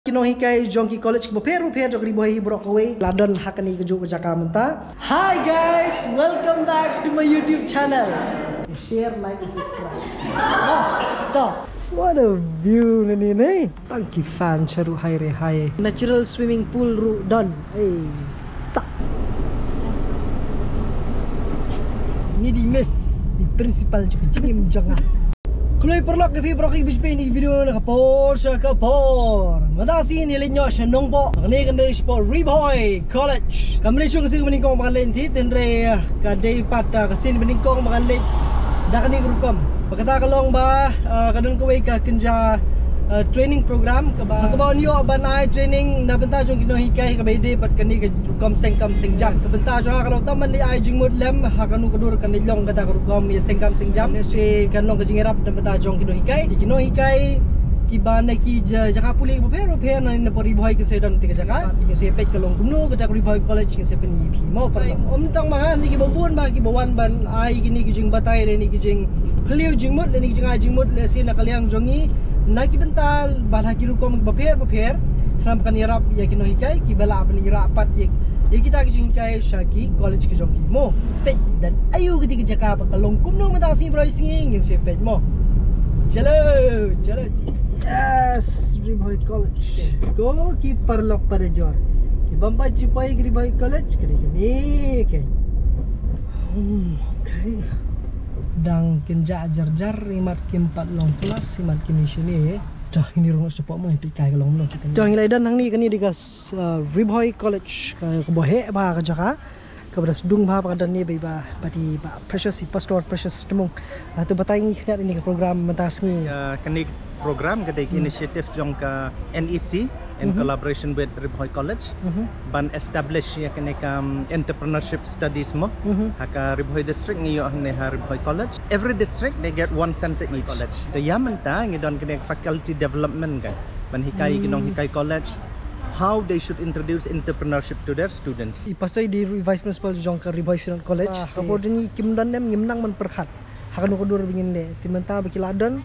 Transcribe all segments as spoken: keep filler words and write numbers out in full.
Ki nonghikai jong ki college kiba pher ba pher jong ka Ri Bhoi hi baroh kawei la don ha kane kajuh ka jaka mynta. Hi guys, welcome back to my YouTube channel. Share, like and subscribe. Ah, to. What a view nangne. Tang ki fan sha ruh, hai re hai. Natural swimming pool ruh don. Ei, tak. Ni dei miss, ni principal jong ka jingim jong nga. Khublei paralok ïa phi baroh kiba peit ïa kane ka video na ka por sha ka por. Mynta ka sngi ngi leit noh sha Nongpoh. Kane ka dei shapoh Ri Bhoi College. Kam dei shuh ka sngi ba nyngkong ba ngan leit, hynrei ka dei pat ka sngi ba nyngkong ba ngan leit da kane ka rukom. Ba kata ka long ba, ah, ka don kawei ka kynja, ah, training program kaba, kaba ïoh ban ai training na bynta jong ki nonghikai, kaba dei pat kane ka rukom seng kam seng jam. Ka bynta jong ka long tang ban ai jingmut lem ha kano ka dur kan long kata ka rukom ïa seng kam seng jam. Lehse kan long ka jingïarap na bynta jong ki nonghikai. Ki nonghikai kiba na ki ja-, jaka pule ba pher ba pher na, na Ri Bhoi, kin sa don te ka jaka. Kin sa peit ka long kumno ka jaka Ri Bhoi College, kin sa pyni ïa phi. Mo paralok. Ym tang ma nga, na kiba bun ba kiba wan ban ai kine ki jingbatai lane ki jingphylliew jingmut lane ki jingai jingmut lehse na ka liang jong ngi na ki bynta ba ha ki rukom ba pher ba pher. Khnang kan ïarap ïa ki nonghikai kiba lah ban ïarap pat ïa, ïa kita ki jinghikai sha ki college ki jong ki. Mo, peit da aïu kata ka jaka, ba ka long kumno mynta ka sngi baroh sngi, ngin sa peit mo. Chalo, chalo. Yes, Ri Bhoi College. Ko ki paralok parajor, ki bym pat ju poi Ri Bhoi College, kane kane, okay. Hmm, okay. Dang kynja jar jar, imat kim pat long klas, imat kim ïa shane. Dah, kine ruh shapoh mo, peit kai ka long kumno. Dah, ngi la don hangne, kane dei ka, uh, Ri Bhoi College, ka, kaba heh bha ka jaka. Kaba da sdang bha ba ka don ne ba, ba dei Bah Precious, i Pastor Precious Tymung. Ah, to batai ngi khyndiat ïa kane ka program mynta ka sngi. Ah, kane ka program ka dei ka initiative jong ka N E C in collaboration with Ri Bhoi College. Ban establish ïa kane ka, um, entrepreneurship studies mo. Ha ka Ri Bhoi district ngi ïoh hangne ha Ri Bhoi College. Every district they get one center each. College. Te ïa mynta ngi don kane ka faculty development ka ban hikai ki nonghikai college how they should introduce entrepreneurship to their students. I Pastor i dei ruh i Vice Principal jong ka Ri Bhoi Synod College. Ah, ka por jong ngi kim don em, ngim nang ban pyrkhat ha kano ka dur ba ngin leh. Te mynta ba ki la don,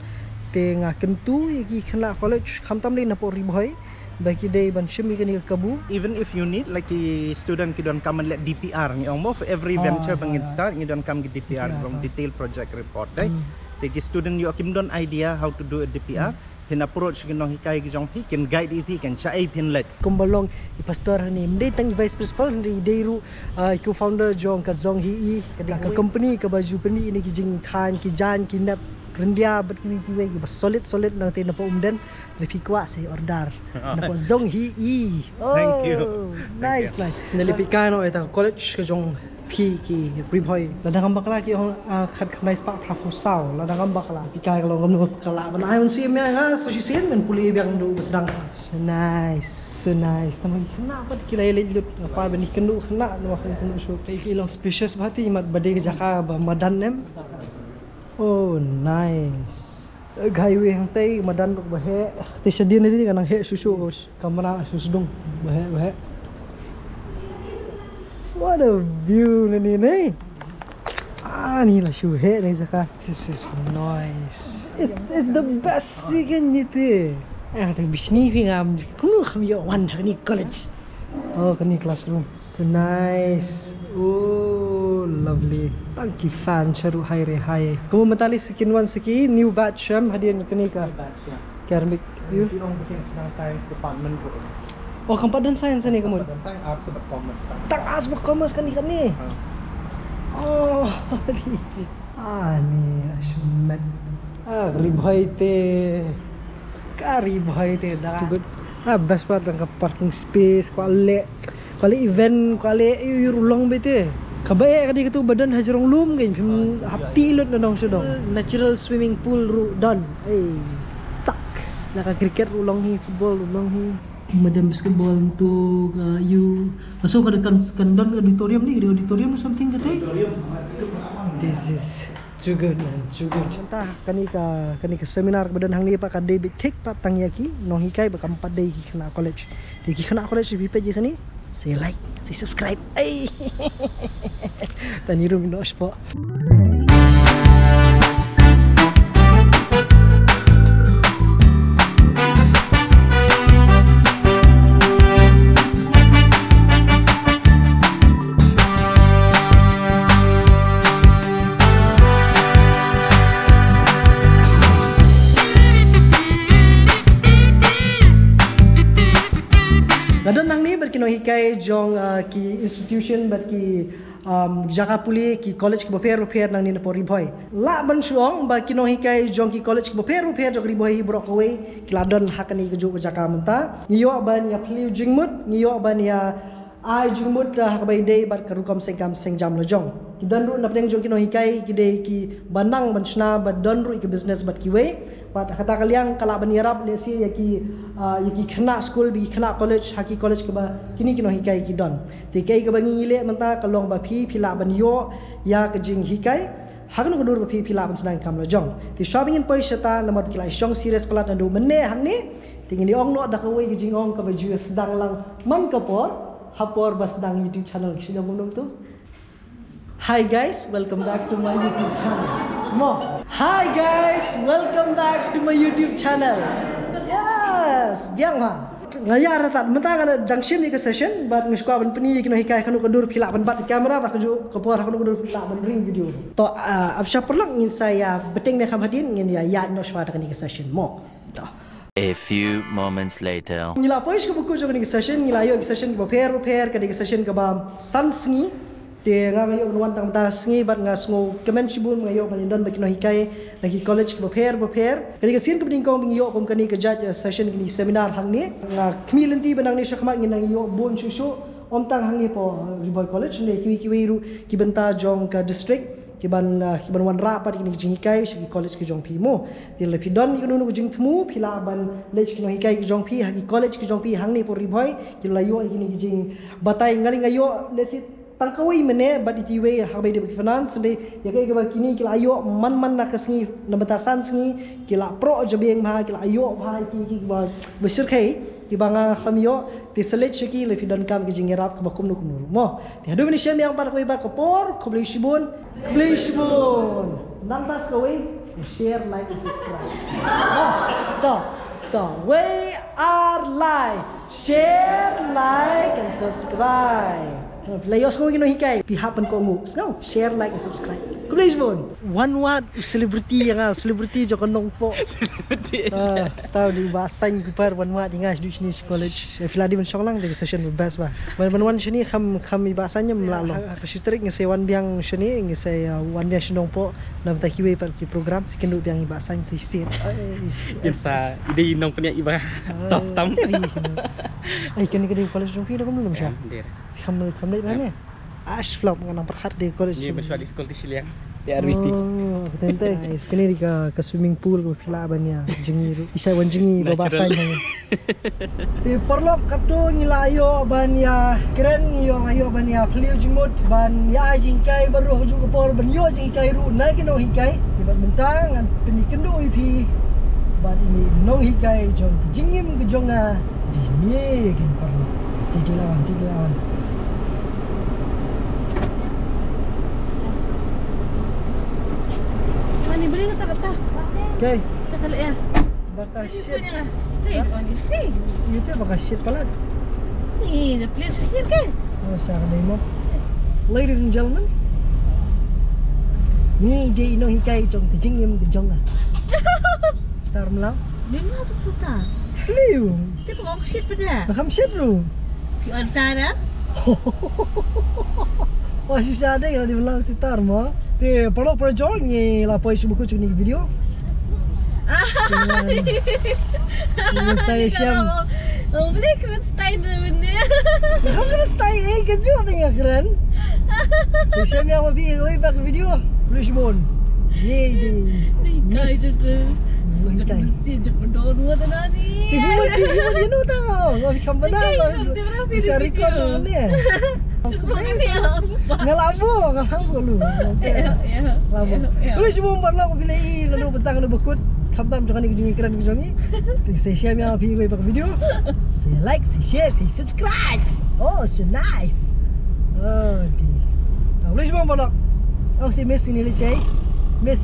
te nga kyntu ïa ki khynnah college, khamtam dei na poh Ri Bhoi, ba ki dei ban shim ïa kane ka kabu. Even if you need, like, ki student ki donkam ban leh D P R, ngi ong mo, for every venture ba ngin start ngi donkam ki D P R, detail project report, right? Te ki student ïoh kim don idea how to do a D P R. Phin approach ki nonghikai ki jong phi, kin guide ïa phi, kin shah ïa phi leh. Kumba long i Pastor hangne, ym dei tang i Vice Principal, hynrei i dei ruh, ah, i co-founder jong ka Zong Hi I, ka, ka company kaba ju pynmih ïa kine ki jingkhan, ki jaiñ, ki nep ryndia bad kiwei kiwei kiba solid solid, nangta na poh Umden, lada phi kwah sa order na poh Zong Hi I. Thank you. Oh, nice, nice. Ngi la peit kai noh ïa ka college ka jong phi ki Ri Bhoi. Lada ngam bakla ki ong, ah, khat khyndai spah phra phew saw. Lada ngam bakla. Phi kai ka long kumno, ka lah ban ai un siem ïa nga sa shisien, men pule biang, duh ba sdang. So nice, so nice. Tang ki khynnah pat ki la ïaleit lut. Nga kwah ban ïakynduh khynnah, namar ki kynduh shuh. Peit ki long spacious bha te, imat ba dei ka jaka ba madan em. Oh, nice. Ka highway hangtei, madan ruh ba heh. Te shadien ne ka nang heh shuh shuh. Kamra shu sdang. Ba heh, ba heh. What a view nangne. Ah, ni la shu heh ne jaka. This is nice. It's, it's the best sih kan ni te. Ah, te bishni phi ngam. Kumno kham ïoh wan ha kane college. Oh, kane classroom. So nice. Oh, lovely. Tang ki fan sha ruh, hai re hai. Kumno mynta lei sa kin wan sa ki new batch em, hadien kane ka. New batch, yeah. Academic year. Ki ong ba kin sa dang science department ruh. Oh, kam pat don science ne ka mut? Kam pat don, tang arts bad commerce tang. Tang arts bad commerce kane kane. Ha. Oh, ani, ah, ni, ashmet. Ah, Ri Bhoi te. Ka Ri Bhoi te da. Too good. Ah, best part tang ka parking space, kwah leh, kwah leh event, kwah leh, ïoh ïoh ruh long beit te. Kaba eh ka dei katu ba don ha jrong lum, kan phim hap ti lut na dong sha dong. Natural swimming pool ruh don. Ei, tak. Na ka cricket ruh long hi, football ruh long hi. Madan basketball tu ka ïoh. Ka so ka kan, kan don auditorium ne, auditorium or something kata. This is too good, man, too good. Mynta kane ka, kane ka seminar ba don hangne pat ka dei beit thik pat tang ïa ki nonghikai, ba kam pat dei ki khynnah college. Te ki khynnah college phi peit ïa kane, sa like, sa subscribe. Ei. Tang ïa ruh, mynta shapoh. Nga don nangne bad ki nonghikai jong, ah, ki institution bad ki, um, jaka pule, ki college kiba pher bapher nangne na por Ri Bhoi. Lah ban shu ong ba ki nonghikai jong ki college kiba pher bapher jong Ri Bhoi hi baroh kawei ki la don ha kane kajuh ka jaka mynta. Ngi ïoh ban ïa phylliew jingmut, ngi ïoh ban ïa ai jingmut, ah, ha kaba ïadei bad ka rukom seng kam seng jam la jong. Ki don ruh na pdeng jong ki nonghikai ki dei kiba nang ban shna, ba don ruh ïa ki business bad kiwei. Bad ha kata ka liang ka lah ban ïarap lehse ïa ki, ah, ïa ki khynnah skul bad ki khynnah college ha ki college kiba kine ki nonghikai ki don. Te kaei kaba ngi ngi leh mynta ka long ba phi phi lah ban ïoh ïa ka jinghikai ha kano ka dur ba phi phi lah ban sdang kam la jong. Te shuwa ba ngin poi shata namar ki la shong serious palat naduh mynne hangne. Te ngin ïa ong noh da kawei ka jingong kaba ju ïa sdang lang man ka por ha por ba sdang YouTube channel, ki shu ong kumno to. Hi guys, welcome back to my YouTube channel. Mo. Hi guys, welcome back to my YouTube channel. Yes, biang ha. Nga ïa rata mynta nga dang shim ïa ka session bad nga shu kwah ban pyni ïa ki nonghikai ha kano ka dur phi lah ban bat camera bad kajuh ka por ha kano ka dur phi lah ban ring video. To, ah, ap sha paralok ngin sa ïa bteng mih kham hadien, ngin ïa ïaid noh shuwa da kane ka session mo. To. A few moments later. Ngi la poi sha kaba kut jong kane ka session, ngi la ïoh ka session kaba pher bapher, ka dei ka session kaba san sngi. Te nga nga ïoh ban wan tang mynta sngi bad nga sngewkmen shibun, nga ïoh ban ïadon bad ki nonghikai na ki college kiba pher bapher. Ka dei ka sien kaba nyngkong ba ngi ïoh kum kane ka jait, eh, session kine seminar hangne. Nga khmih lynti ba nangne shakhmat ngin nang ïoh bun shuh shuh, ym tang hangne hapoh, eh, Ri Bhoi College, hynrei kiwei kiwei ruh ki bynta jong ka district, ki ban, eh, ki ban wanrah pat kine ki jinghikai sha ki college ki jong phi mo. Te lada phi don ïa kano kano ka jingthmu phi lah ban leit sha ki nonghikai ki jong phi ha ki college ki jong phi hangne hapoh Ri Bhoi, ki la ïoh ïa kine ki jingbatai. Nga lei nga ïoh lehse tang kawei mynne bad iti iwei ha kaba ïadei bad ki finance, hynrei ïa kaei kaba kine ki la ïoh man man na ka sngi, na bynta san sngi ki la proh jabieng bha, ki la ïoh bha ïa ki, ki, kiba, ba shyrkhei kiba nga ngam ïoh. Te sa leit sha ki lada phi donkam ki jingïarap kaba kumno kumno ruh mo. Te haduh ban ïashem ïa ka bad kawei bad ka por, khublei shibun. Khublei shibun. Nangta sa kawei, share, like and subscribe. To, to, to. We are live. Share, like and subscribe. Phi la ïohsngew ïa ki nonghikai, phi hap ban kohnguh. Sngew, share, like and subscribe. Khublei shibun. Wan wad u celebrity ïa nga, u celebrity jong ka Nongpoh. Celebrity. Ah, tau dei Bah Sain Cooper, wan wad ïa nga shaduh shane sha college. Eh, phi la dei ban shong lang, dei ka session ba best bah. Ban, ban wan shane kham, kham i Bah Sain ym lah long. Ha, ha ka shu tarik nga sa wan biang shane, nga sa, ah, wan biang sha Nongpoh. Na bynta kiwei pat ki program, sa ïakynduh biang i Bah Sain sa shisien. Ai, ïa sa, i dei i nongpynïaid iba top tam. Te phi shisien. Ai, kane ka dei college jong phi da kumno lum sha? Em, dei. Kham, kham leit ne? Ash flop, nga nang pyrkhat dei college. Ni ba shuwa dei skul ti shiliang. Dei army team. Oh, tente. Nice. Kane dei ka, ka swimming pool ka phi lah ban ïa jngi ruh. Phi sa wan jngi ba Bah Sain. Natural. Te paralok, katto ngi la ïoh ban ïa kren, ngi ïoh, ngi ïoh ban ïa phylliew jingmut ban ïa ai jinghikai baroh kajuh ka por, ban ïoh jinghikai ruh na ki nonghikai. Te bad mynta ngan pynïakynduh ïa phi bad ine i nonghikai jong ka jingim ka jong nga. Dei ne kin paralok. Dei, dei la wan, dei, dei la wan. Mani beli kata kata. Okay. Kita kali ya. Baka shit. Hey, honestly. Ïa te baka shit palat. Ni, the place here ke? Oh, sa ka dei mo. Ladies and gentlemen, ni dei i nonghikai jong ka jingim ka jong nga. Tar mlaw. Ni mlaw tu puta. Sliw. Te baka shit pada. Baka shit ruh. Phi wan fan ah? Wa shisha dei, la dei ban lam sitar mo. Te paralok parajor, ngi la poi sha ba kut jong kane ka video. Ngan sa ïashem. Oh, boleh kena style na benda. Ngam kena style, eh, kajuh ba nga kren. Sa ïashem ïa ma phi, oi, bak video. Blush bone. Ye, ye. Ni kai tu. Ni kai. Mesti je pedon wa tadi. Tiba-tiba, tiba-tiba, you know, tau. Wa phi kam bana. Bisa record tu ni. Nga labo, nga labo lu. Labo. Khublei shibun paralok, phi la ïohi lano ba sdang lano ba kut. Khamtam jong kane ka jingïakren ka jong ngi. Te sa ïashem ïa phi wei pat ka video. Sa like, sa share, sa subscribe. Oh, so nice. Oh, di. Khublei shibun paralok. Oh, si Miss ni lei chai. Miss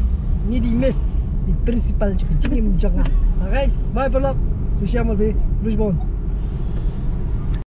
ni di Miss. Di principal jong ka jingim jong nga. Okay, bye paralok. Sa ïashem ïa phi. Khublei shibun.